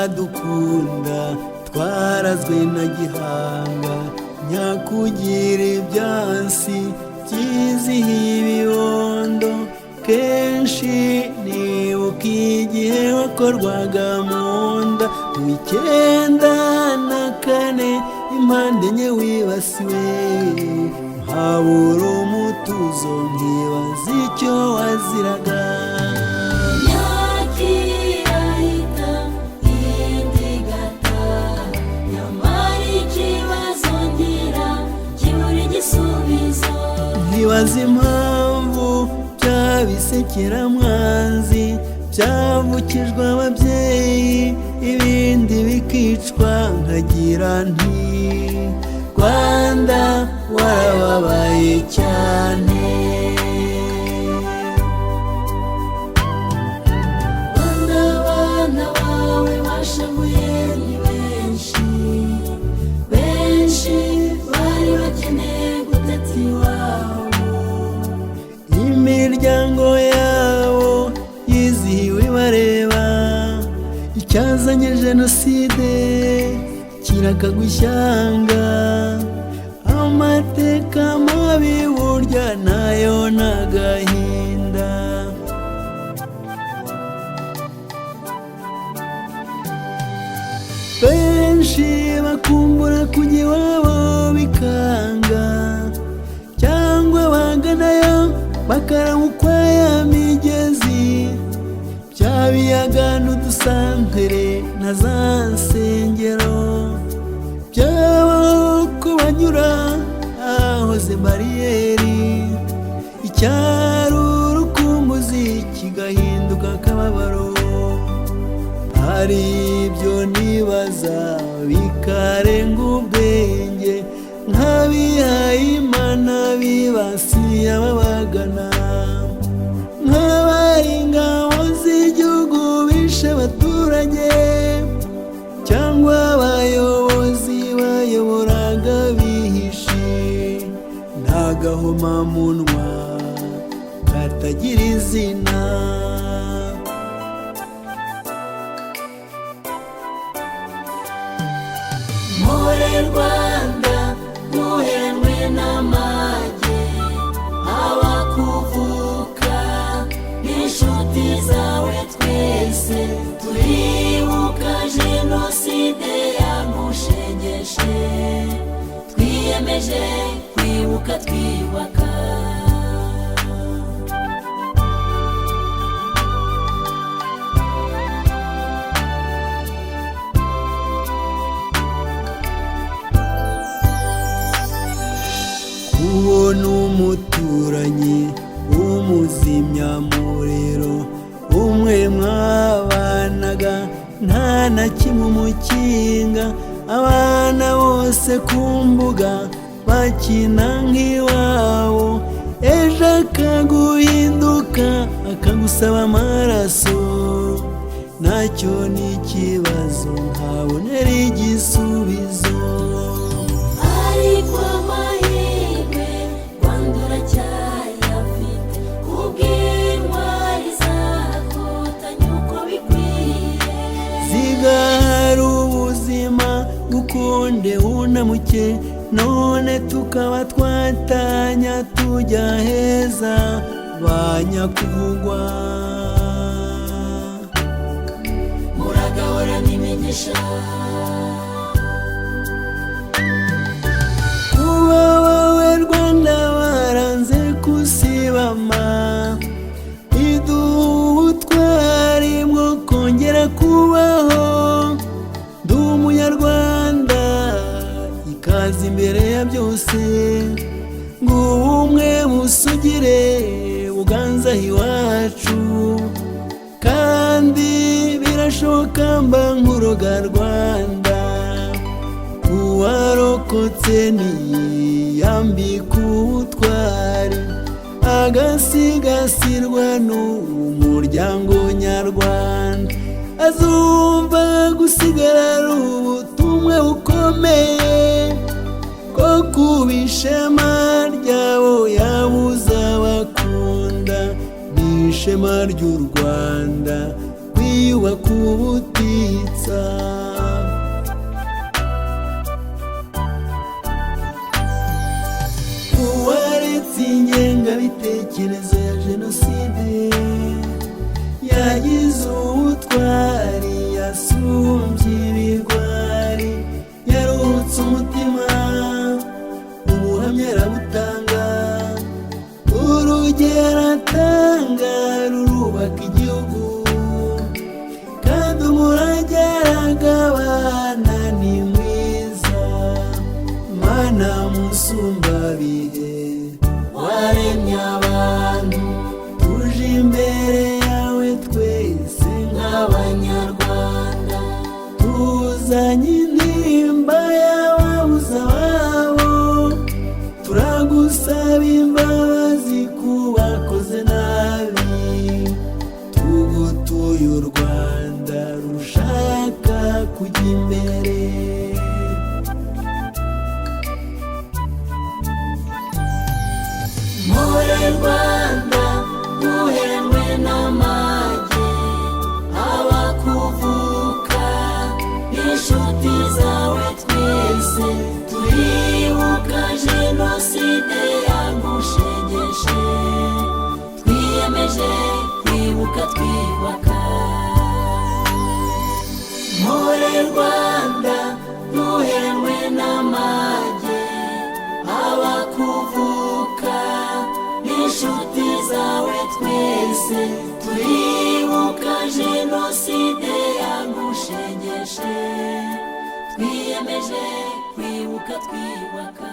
Iradukunda twarazwe na Gihanga, nyakugira ibyansi byizihiye ibibondo. Kenshi nibuka igihe wakorwaga mu nda mu 94, impande enye wibasiwe, nkabura umutuzo nkibaza icyo waziraga. Imyaka irahita indi igataha, nyamara ikibazo ngira kibura igisubizo. Nkibaza impamvu bya bisekeramwanzi byavukijwe ababyeyi, ibindi bikicwa, nkagira nti: "Rwanda, warababaye cyane." Rwanda, abana bawe bashavuye ni benshi, benshi bari bakeneye guteta iwabo. Imiryango yabo yizihiwe ibareba, icyazanye jenoside kirakagwa ishyanga. Amateka mabi burya nayo ni agahinda. Benshi bakumbura kujya iwabo bikanga, cyangwa baganayo bakaramukwa ya migezi, bya biyaga n'udusantere na za nsengero, byabaho ko banyura ahahoze bariyeri, icyari urukumbuzi kigahinduka akababaro. Hari ibyo nibaza bikarenga ubwenge, nk'abihayimana bibasiye ababagana, nk'abari ingabo z'igihugu bishe abaturage, cyangwa abayobozi bayoboraga bihishe. Nta gahomamunwa katagira izina. Mpore Rwanda, ntuheranwe n'amage, abakuvuka n'inshuti zawe twese turibuka jenoside yagushegeshe, twiyemeje kwibuka twiyubaka. Kubona umuturanyi w'umuzimyamuriro umwe mwabanaga nta na kimwe umukinga, abana bose ku mbuga bakina nk'iwabo, ejo akaguhinduka akagusaba amaraso, nacyo ni ikibazo ntabonera igisubizo. Ariko amahirwe Rwanda uracyayafite, kubw'intwari zakotanye uko bikwiye. Zigahara ubuzima gukunde wunamuke, none tukaba twatanya tujya heza ba nyakuvugwa. Muragahorana imigisha. Kuba wowe Rwanda waranze kusibama, iduha ubutwari bwo kongera kubaho. Ndi umunyarwanda ikaza imbere ya byose, ngo ubumwe busugire buganza iwacu, kandi birashoboka mba nkuroga Rwanda. Uwarokotse niyambika ubutwari, agasigasirwa n'umuryango nyarwanda, azumva gusigara ari ubutumwa bukomeye ko kuba ishema ryabo yabuze abakunda. Ni ishema ry'u Rwanda. Twiyubaka ubutitsa. Uwaretse ingengabitekerezo ya jenoside yagize ubutwari, yasumbye ibigwari, yaruhutse umutima, ubuhamya arabutanga. Urugero atanga rurubaka igihugu, kandi umurage aragabana ni mwiza. Mana musumbabihe waremye abantu, tuje imbere yawe twese nk'Abanyarwanda, tuzanye intimba y'ababuze ababo. Turagusaba imbabazi ku bakoze nabi, tugutuye u Rwanda rushaka kujya imbere. Mpore Rwanda, ntuheranwe n'amage, abakuvuka n'inshuti zawe twese turibuka jenoside yagushegeshe, twiyemeje kwibuka twiyubaka. Mpore Rwanda, ntuheranwe n'amage, abakuvuka n'inshuti zawe twese turibuka jenoside yagushegeshe, twiyemeje kwibuka twiyubaka.